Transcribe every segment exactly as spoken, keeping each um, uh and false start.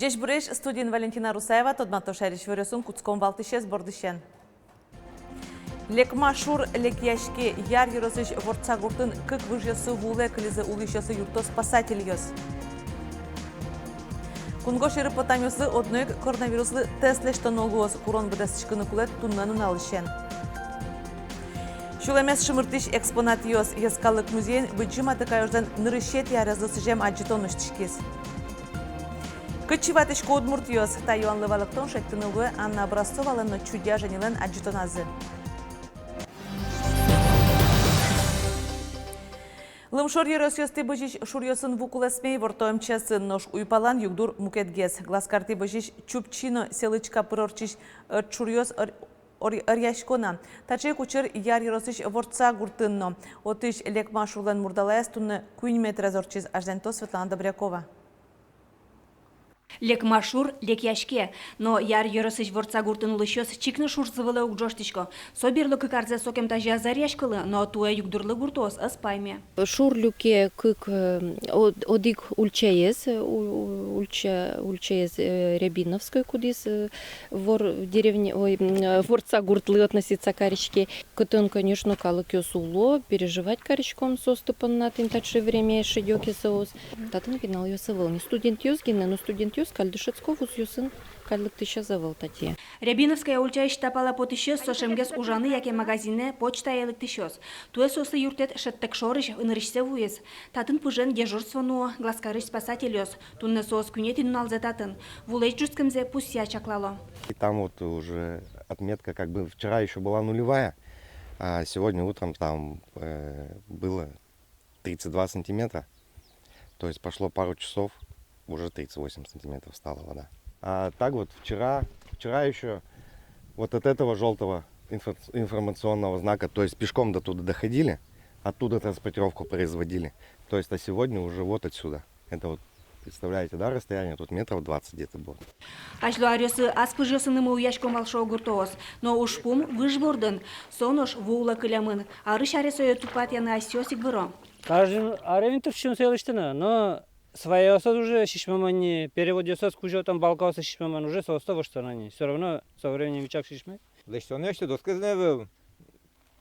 Ӟечбуресь! Студиын Валентина Русаева. Тодмато шаерысь иворъёсын. Кутском валтӥсез бордысен. Лекма шур лекъяське. Яр ёросысь Ворца гуртын кык выжъёсы вуылэ, кылизы улӥсьёсы юртто спасательёс. Кунгож йыры потамъёслы одно ик коронавируслы тест лэсьтоно луоз. Курон быдэстӥськыны кулэ туннэ нуналысен. Сюлэмез шымыртӥсь экспонатъёс. Йӧскалык музейын Быдӟым Атыкай ожлэн нырысетӥ арезлы сӥзем адӟытон усьтӥськиз. Кытчы ватӥсько удмуртъёс? Та юанлы валэктон шедьтыны луэ Анна Образцовалэн но Чудья Женилэн адӟытоназы. Лымшор ёросъёстӥ бызись шуръёсын ву кулэсме ивортэмчасын, нош уйпалан югдур мукетгес. Глазкартӥ бызись Чупчи но Селычка пыр ортчись ӧрт шуръёс ӧр-, ӧр-, ӧръясько на. Таӵе ик учыр Яр ёросысь Ворца гуртын но. Отысь Лекма шурлэн мурдалаез туннэ куинь метрез ортчиз. Азьланьтоз Светлана Добрякова. Лекма шур лекъяське, но Яр ёросысь Ворца гуртын улӥсьёс чик но шурзы вылэ уг ӝожтӥсько. Со берло кык арзэ сокем тазьы ӧз ӧръяськылы, но туэ югдурлы гуртоос ӧз пайме. Шур люке кык, э, од-, одӥг ульчаез, э, у-, у-, ульча-, ульчаез, э, Рябиновской, кудӥз, э, Вор-, деревня, ой, м, э, Ворца гуртлы относиться кариське. Кытын, конечно, калыкъёс уло, переживать кариськом соосты понна, тӥни таӵе время шедёке соос. Татын пиналъёс ӧвӧл ни, студентъёс гинэ, но студентъёс каль дышетско вузъёсын, каль лыктӥсез ӧвӧл татӥ. Рябиновская ульчаысь та пала потӥсьёс со шемгес ужаны яке магазинэ, почтае лыктӥсьёс. Туэ соослы юрттэт шӧдтэк шорысь нырысьсэ вуиз. Татын пыжен дежурство нуо Глазкарысь спасательёс. Туннэ соос куинетӥ нуналзэ татын. Вулэсь ӝутскемзэ пусъя чаклало. И там вот уже отметка, как бы вчера ещё была нулевая, а сегодня утром там, э, было тридцать два сантиметра. То есть прошло пару часов, уже тридцать восемь сантиметров стала вода. А так вот вчера, вчера ещё вот от этого жёлтого инфо-, информационного знака, то есть пешком до туда доходили, оттуда транспортировку производили. То есть, а сегодня уже вот отсюда. Это вот, представляете, да, расстояние тут метров двадцать где-то было. Азьло аръёсы ас пыжъёсынымы уяськом вал, шуо гуртоос. Но ужпум выж бордын, со нош ву улэ кылемын. Арысь аре сое тупатъяны асьсэос ик выро. Каждый аре ини туртчим сое лэсьтыны, но сваяосыз уже сисьмамын ни, переводъёсыз кузё, там балкаосыз сисьмамын, уже соосты воштоно ни. Всё равно со временем ичак сисьме. Лэсьтоно ещё доскаез но ӧвӧл.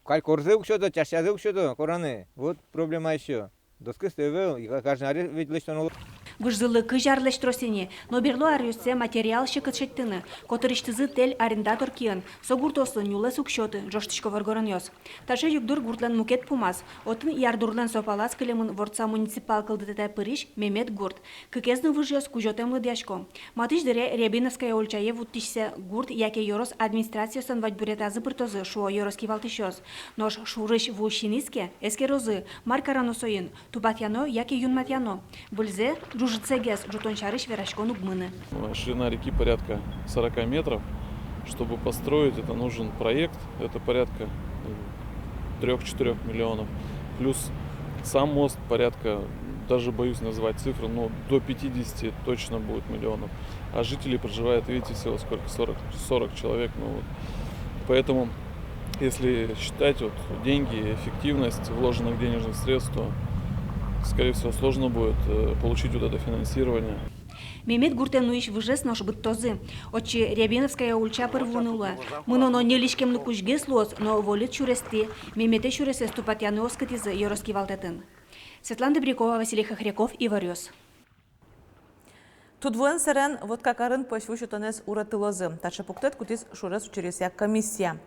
Каль корзэ уг сёто, чашъязэ уг сёто кораны. Вот проблема ещё. Доскаез ӧвӧл, и ка-, каждый аре ведь лэсьтоно луоз. Выжзылы кызь арлэсь трос ини, но берло аръёссэ материал секыт шедьтыны котырысьтызы тэль арендатор киын, со гуртоослы нюлэс уг сёты, ӝожтӥсько воргоронъёс. Таӵе югдур гуртлэн мукет пумаз. Отын ярдурлэн со палаз кылемын Ворца муниципал кылдытэтэ пырись Мемет гурт. Кыкез но выжъёс кузётэм лыдъясько. Матысь дыре Рябиновская ульчае вуттӥсьсэ гурт яке ёрос администрациослэн вадьбуретазы пыртозы, шуо ёрос кивалтӥсьёс. Нош шурысь ву синиз ке, эскерозы, мар кароно соин, тупатъяно яке юнматъяно. Выльзэ, ӝужытсэгес, ӝутон сярысь вераськон уг мыны. Ширина реки порядка сорока метров. Чтобы построить, это нужен проект, это порядка, э, трёх-четырёх миллионов. Плюс сам мост порядка, даже боюсь назвать цифру, но до пятидесяти точно будет миллионов. А жителей проживает, видите, всего сколько, сорок, сорок человек. Ну вот. Поэтому, если считать вот деньги, эффективность вложенных денежных средств, то, скорее всего, сложно будет, э, получить вот это финансирование. Мемет гуртэ нуись выжез нош быдтозы. Отчы Рябиновская ульча пыр вуыны луэ. Мыноно ньыль иськемлы кузьгес луоз, но вольыт сюрестӥ, Меметэ сюресэз тупатъяны оскытӥзы ёрос кивалтэтын. Светлана Добрякова, Василий Хохряков, «Иворъёс». Тудвуэн сэрен Воткакарын пӧсь ву сётонэз уретылозы. Таӵе пуктэт кутӥз шурес учыръёсъя комиссия.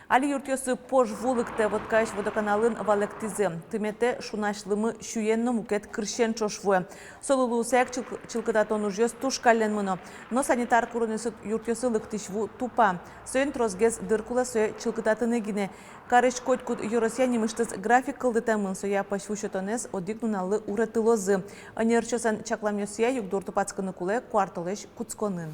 Али юртъёсы пож ву лыктэ. Воткаысь водоканалын валэктӥзы: тыметэ шунась лымы сюен но мукет кырсен ӵош вуэ. Солы луысаяк чылк-, чылкытатон ужъёс туж каллен мыно. Но санитар куронъёсы юртъёсы лыктӥсь ву тупа. Соин тросгес дыр кулэ сое чылкытатыны гинэ. Карысь котькуд ёросъя нимысьтыз график кылдытэмын, соя пӧсь ву сётонэз одӥг нуналлы уретылозы. Ӧнерчиослэн чакламъёссыя, югдур тупатскыны кулэ куартолэзь кутсконын.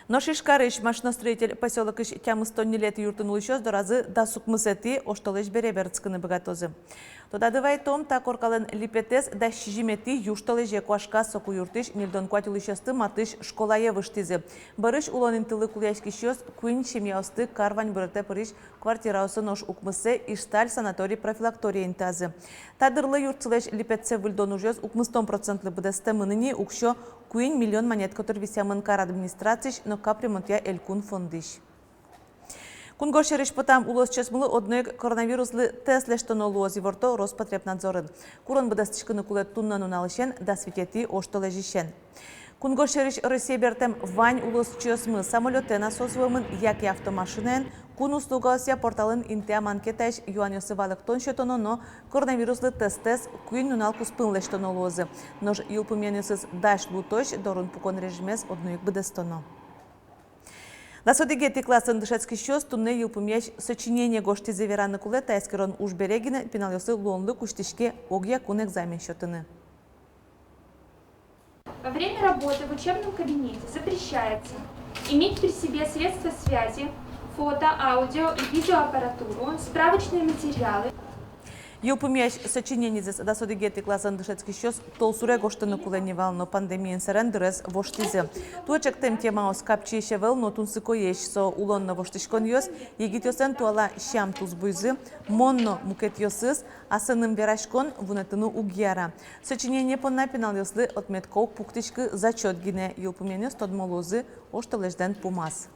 Нош Ижкарысь Машиностроитель посёлокысь тямыстон ньылетӥ юртын улӥсьёс доразы дас укмысэтӥ оштолэзь бере берытскыны быгатозы. Тодады вайтом, та коркалэн липетэз дас сизьыметӥ южтолэзе куашказ. Соку юртысь ньыльдон куать улӥсьёсты матысь школае выжтӥзы. Бӧрысь улон интылы кулэяськисьёс куинь семьяосты кар ваньбуртэ пырись квартираосы, нош укмысэ Ижсталь санаторий-профилакторие интыязы. Та дырлы юртсылэсь липетсэ выльдон ужъёс укмыстон процентлы быдэстэмын ини. Уксё куинь миллион манет котыр висъямын кар администрациысь но капремонтъя элькун фондысь. Кунгож сьӧрысь потам улосчиосмылы одно ик коронавируслы тест лэсьтоно луоз, иворто Роспотребнадзорын. Курон быдэстӥськыны кулэ туннэ нуналысен дас витетӥ оштолэзьысен. Кунгож сьӧрысь Россие бертэм вань улосчиосмы самолётэн-а соос вуэмын, яке автомашинаен, кун услугаосъя порталын интыям анкетаысь юанъёсы валэктон сётоно но коронавируслы тестэз куинь нунал куспын лэсьтоно луозы. Нош йылпумъянъёсыз дась луытозь дорын пукон режимез одно ик быдэстоно. Дас одӥгетӥ классын дышетскисьёс туннэ йылпумъясь сочинение гожтӥзы. Вераны кулэ, та эскерон уж бере гинэ пиналъёслы луонлык усьтӥське огъякун экзамен сётыны. Во время работы в учебном кабинете запрещается иметь при себе средства связи, фото, аудио и видеоаппаратуру, справочные материалы. Йылпумъясь сочиненизэс дас одӥгетӥ классын дышетскисьёс толсуре гожтыны кулэ ни вал, но пандемиен сэрен дырез воштӥзы. Туэ чектэм темаос капчиесь ӧвӧл, но тунсыкоесь. Со улон но воштӥськонъёс, егитъёслэн туала сям-тусбуйзы, мон но мукетъёсыз, асэным вераськон вунэтыны уг яра. Сочинение понна пиналъёслы отметка уг пуктӥськы, зачёт гинэ. Йылпумъянъёс тодмо луозы оштолэзьлэн пумаз.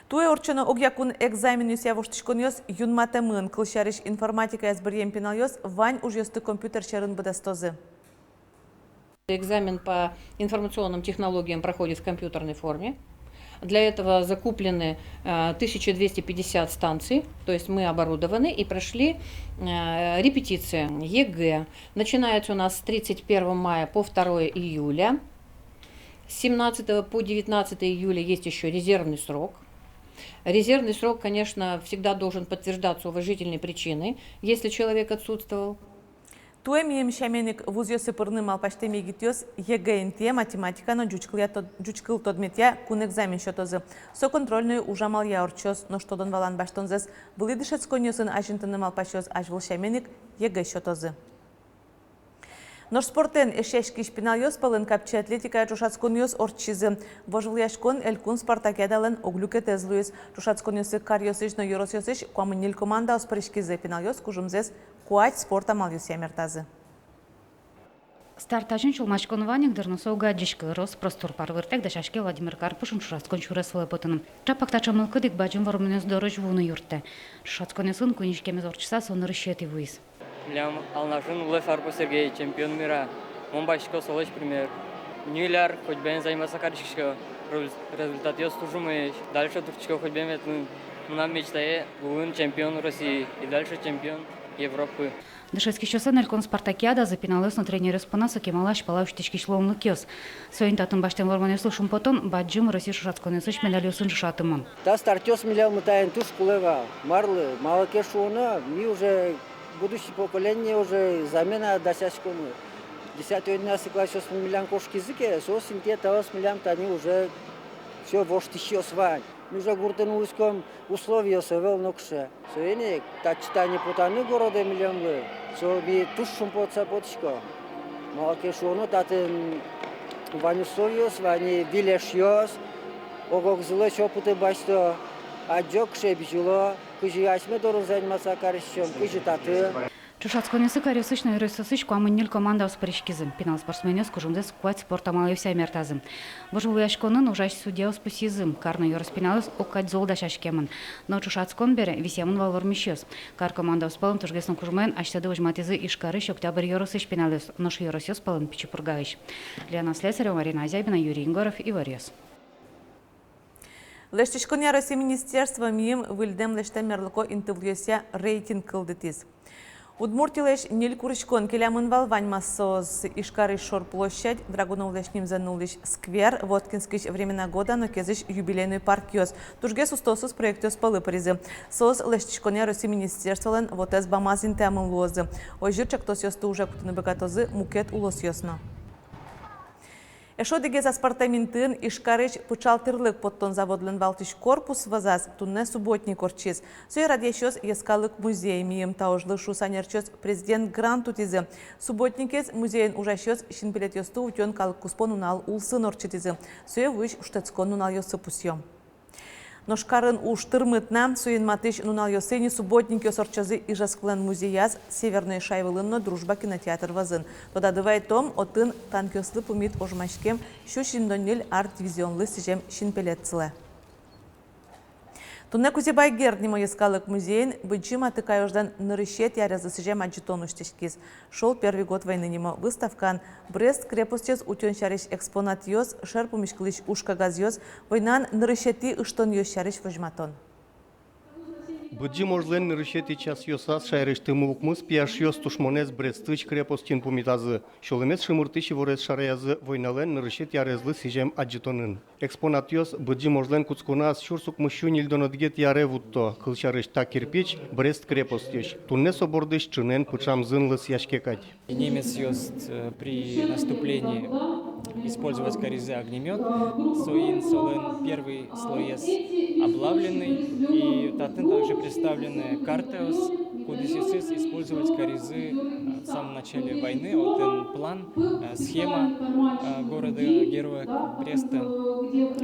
Туэ ортчоно огъякун экзаменъёсъя воштӥськонъёс юнматэмын. Кылсярысь, информатикаез быръем пиналъёс вань ужъёсты компьютер сьӧрын быдэстозы. Экзамен по информационным технологиям проходит в компьютерной форме. Для этого закуплены, э, тысяча двести пятьдесят станций, то есть мы оборудованы и прошли, э, репетиции. ЕГЭ начинается у нас с тридцать первого мая по второе июля. С семнадцатого по девятнадцатое июля есть ещё резервный срок. Резервный срок, конечно, всегда должен подтверждаться уважительной причиной, если человек отсутствовал. Туэ миым сямен ик вузъёсы пырыны малпасьтэм егитъёс ЕГЭ интые математика но ӟуч кылъя тод-, ӟуч кыл тодметъя кун экзамен сётозы. Со контрольной ужамалъя ортчоз, нош тодон-валан басьтонзэс вылӥ дышетсконъёсын азинтыны малпасьёс азьвыл сямен ик ЕГЭ сётозы. Нош спортэн эшъяськись пиналъёс пӧлын капчи атлетикая ӵошатсконъёс ортчизы. Вожвылъяськон элькун спартакиадалэн ог люкетэз луиз. Ӵошатсконъёсы каръёсысь но ёросъёсысь куамын ньыль командаос пыриськизы. Пиналъёс кужымзэс куать спорт амалъёсъя мертазы. Старт азьын сюлмаськон вань ик, дыр, но со уг адӟиськы. Рос-прос турпар выртэк дасяське Владимир Карпушин ӵошатскон сюрес вылэ потыны. Ӵапак таӵе мылкыд ик бадӟым вормонъёс дорозь вуыны юрттэ. Ӵошатсконъёсын куинь иськемез ортчыса со нырысетӥ вуиз. Милям Алнашын улэ Сарпо Сергей, чемпион мира. Мон басьтӥсько солэсь пример. Ньыль ар ходьбаен заниматься кариськисько. Рез-, результатъёс туж умоесь. Дальше турттӥсько ходьбаен ветлыны. Мынам мечтае луыны чемпион России и дальше чемпион Европы. Дышетскисьёслэн элькун спартакиадазы пиналъёс но тренеръёс понна со кемалась пала усьтӥськись луонлыкъёс. Соин татын басьтэм вормонъёслы шумпотон бадӟым Россия ӵошатсконъёсысь медальёсын ӵошатымон. Та стартъёс милемлы таин туж кулэ вал. Марлы, малы ке шуоно, ми уже будущий поколение, уже замена дасяськомы. Десятый, одиннадцатый классъёс милям кошкизы ке, соос интые таос милям тани уже всё воштӥсьёс вань. Ми уже гуртын улӥськом, условиос ӧвӧл нокыӵе. Соин ик татчы тани потаны городэ милемлы, со ми туж шумпотыса потӥськом. Малы ке шуоно, татын вань условиос, вань выль эшъёс, ог-огзылэсь опыты басьто, адӟо, кыӵе бызьыло, кызьы асьме дорын заниматься кариськом, кызьы татын. Ӵошатсконъёсы каръёсысь но ёросъёсысь куамын ньыль командаос пыриськизы. Пинал спортсменъёс кужымзэс куать спорт амалъёсъя мертазы. Вожвылъяськонын ужась судьяос пусйизы: кар но ёрос пиналъёс огкадь зол дасяськемын. Но ӵошатскон бере висъямын вал вормисьёс. Кар командаос пӧлын тужгес но кужмоен асьсэды возьматӥзы Ижкарысь, Октябрь ёросысь пиналъёс, нош ёросъёс пӧлын Пичи Пургаысь. Лена Слесарева, Марина Азябина, Юрий Егоров, «Иворъёс». Лэсьтӥськонъя Россия министерство миым выльдэм лэсьтэм мерлыко интывылъёсъя рейтинг кылдытӥз. Удмуртилэсь ньыль куриськон келямын вал. Ваньмаз соос: Ижкарысь шор площадь, Драгуновлэсь нимзэ нуллӥсь сквер, Воткинскысь «Времена года» но Кезысь Юбилейной паркъёс. Тужгес устоосыз проектъёс пӧлы пыризы. Соос лэсьтӥськонъя Россия министерстволэн вотэс бамаз интыямын луозы. Озьы ик ӵектосъёсты уже кутыны быгатозы мукет улосъёс но. Эшшо одӥгез аспӧртэм интыын Ижкарысь пыӵал тӥрлык поттон заводлэн валтӥсь корпус вӧзаз туннэ субботник ортчиз. Сое радъясьёс йӧскалык музей мийым та ужлы шуыса ӧнерчиос президент грант утӥзы. Субботникез музейын ужасьёс синпелетъёсты утён калыккуспо нунал улсын ортчытӥзы. Сое вуись шутэтскон нуналъёсы пусъё. Нош карын уж тырмыт на. Соин матысь нуналъёсы ини субботникъёс ортчозы Ижевсклэн музеяз, Северной шайвылын но Дружба кинотеатр вӧзын. Тодады вайтом, отын танкъёслы пумит ожмаськем сю сизьымдон ньыль арт дивизионлы сӥзем синпелет сылэ. Туннэ Кузебай Герд нимо йӧскалык музейын Быдӟым Атыкай ожлэн нырысетӥ арезлы сӥзем адӟытон усьтӥськиз. «Шёл первый год войны» нимо выставкаын Брест крепостез утён сярысь экспонатъёс, шер пумиськылӥсь уж кагазъёс, войнаын нырысетӥ ыштонъёс сярысь возьматон. Быдӟым ожлэн нырысетӥ часъёсаз шаерысьтымы укмыс пияшъёс тушмонэз Брестысь крепостьын пумитазы. Сюлэмез шымыртӥсь иворез шараязы войналэн нырысетӥ арезлы сӥзем адӟытонын. Экспонатъёс Быдӟым ожлэн кутсконаз сюрс укмыссю ньыльдон одӥгетӥ аре вутто. Кылсярысь, та кирпич Брест крепостьысь. Туннэ со бордысь ӵынэн пыӵам зын лӧсьяське кадь. Немецъёс, э, при наступлении использовать каризы огнемёт, соин солэн первый слоез облавленный, и татын также представлены картаос, кудӥзъёсыз использовать каризы, э, в самом начале войны, отын план, э, схема, э, города-героя Бреста,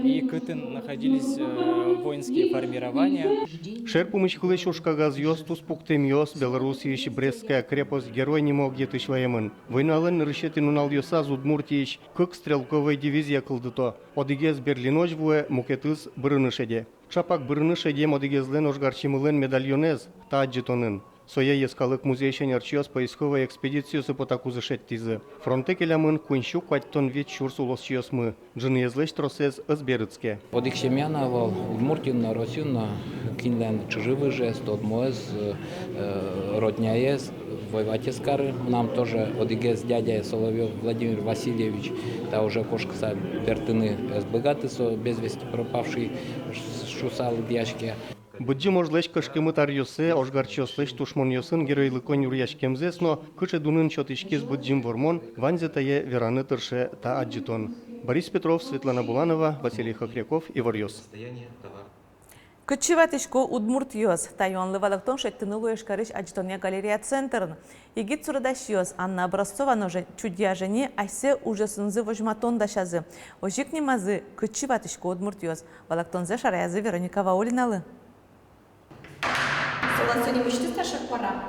и кытын находились, э, воинские формирования. Шер пумиськылӥсь уж кагазъёс, туспуктэмъёс Белоруссиысь Брестская крепость Герой нимо огъетысь ваемын. Войналэн нырысетӥ нуналъёсаз Удмуртиысь кык стрелковой дивизия кылдыто. Одӥгез Берлинозь вуэ, мукетыз Бырыны шеде. Ӵапак Бырыны шедем одӥгезлэн ожгарчимылэн медальонэз та адӟытонын. Сое йӧскалык музейысь ӧнерчиос поисковой экспедициосы потакузы шедьтӥзы. Фронтэ келямын куинь сю куатьтон вить сюрс улосчиосмы. Ӝыныезлэсь тросэз ӧз берытске. Одӥг семья но ӧвӧл Удмуртиын но, Россиын но, кинлэн чыжы-выжыез, тодмоез, э, родняез воевать ӧз кары. Мынам тоже одӥгез дядяе, Соловьёв Владимир Васильевич, та уже кошкыса бертыны ӧз быгаты, со без вести пропавший шуыса лыдъяське. Быдӟым ожлэсь кышкыт аръёссэ, ожгарчиослэсь тушмонъёсын геройлыко нюръяськемзэс но, кыӵе дунын сётӥськиз Быдӟым Вормон, ваньзэ тае вераны тырше та адӟытон. Борис Петров, Светлана Буланова, Василий Хохряков, «Иворъёс». Кытчы ватӥсько удмуртъёс? Та юанлы валэктон шедьтыны луэ Ижкарысь адӟытонъя галерея центрын. Егит суредасьёс Анна Образцова но Жен-, Чудья Жени асьсэ ужъёсынызы возьматон дасязы. Озьы ик нимазы «Кытчы ватӥсько удмуртъёс». Валэктонзэ шараязы Вероника Ваулиналы. Солэн со нимысьтыз та шер куара.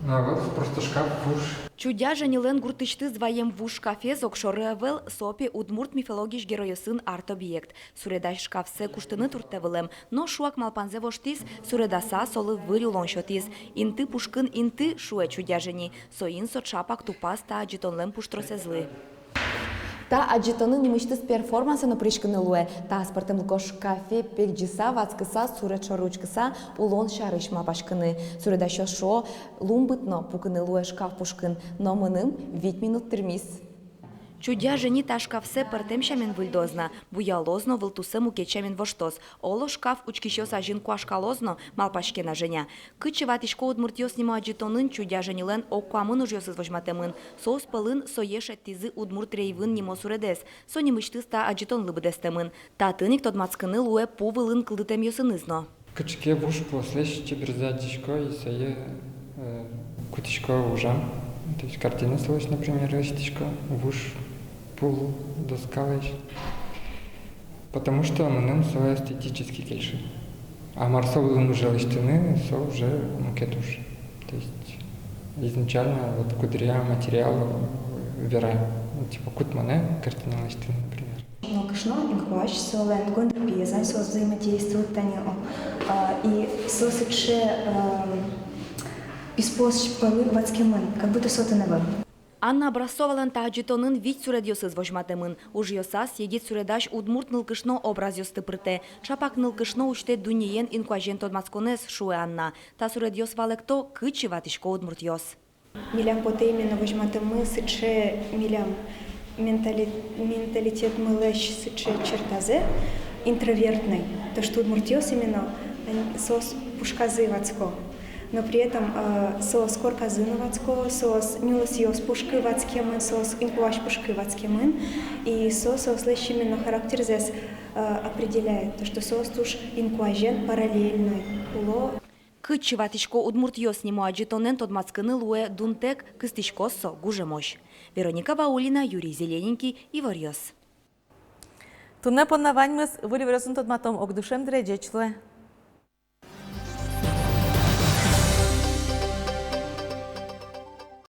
А вот просто шкаф, вуж. Чудья Женилэн гуртысьтыз ваем вуж шкафез огшоры ӧвӧл, со пе удмурт мифологиысь геройёсын арт-объект. Суредась шкафсэ куштыны турттэ вылэм, но шуак малпанзэ воштӥз, суредаса солы выль улон сётӥз. «Инты пушкын инты», — шуэ Чудья Жени, соин со ӵапак тупаз та адӟытонлэн пуштросэзлы. Та адӟытонын нимысьтыз перформансэ но пыриськыны луэ. Та аспӧртэмлыко шкафе пегӟыса, ватскыса, суред шоры учкыса, улон сярысь малпаськыны. Суредасьёс шуо, лумбыт но пукыны луэ шкаф пушкын, но мыным вить минут тырмиз. Чудья Жени та шкафсэ пӧртэм сямен выльдоз на, буялоз но вылтуссэ мукет сямен воштоз. Оло, шкаф учкисьёс азьын куашкалоз но, малпаське на Женя. «Кытчы ватӥсько удмуртъёс» нимо адӟытонын Чудья Женилэн ог куамын ужъёсыз возьматэмын. Соос пӧлын сое шедьтӥзы «Удмурт Рейвын» нимо суредэз. Со нимысьтыз та адӟытонлы быдэстэмын. Татын ик тодматскыны луэ пу вылын кылдытэмъёсыныз но. Кыӵе ке вуж пуослэсь чеберзэ адӟисько и сое, э, кутӥсько ужам. То есть картина солэсь, например, лэсьтӥсько вуж пу доскалэсь. Потому что мыным со эстетически кельше. А мар со вылын уже лэсьтыны, со уже мукет уж. То есть изначально вот куддыръя материал вера, ну, типа, кут монэ картина лэсьтыны, например. Нылкышно инкуазь, солэн гонор пиез, ань соос взаимодействуют тани, о, а, и со сыӵе, эм, писпуос пӧлы ватскемын, как будто со отын ӧвӧл. Анна Образцовалэн та адӟытонын вить суредъёсыз возьматэмын. Ужъёсаз егит суредась удмурт нылкышно образъёсты пыртэ. Ӵапак нылкышно усьтэ дуннеен инкуазен тодматсконэз, шуэ Анна. Та суредъёс валэкто, кытчы ватӥсько удмуртъёс. Милям потэ именно возьматэммы сыӵе милям ментали-, менталитетмылэсь сыӵе чертазэ, интровертной. То, что удмуртъёс именно, ань-, соос пушказы ватско. Но при этом, э, соос корказы но ватско, соос нюлэсъёс пушкы ватскемын, соос инкуазь пушкы ватскемын, и со соослэсь именно характерзэс, э, определяет, то, что соос туж инкуазен параллельной уло. «Кытчы ватӥсько удмуртъёс» нимо адӟытонэн тодматскыны луэ дунтэк, кыстӥськоз со гужемозь. Вероника Ваулина, Юрий Зелененький, «Иворъёс». Туннэ понна ваньмыз. Выль иворъёсын тодматом огдышем дыре. Ӟеч луэ.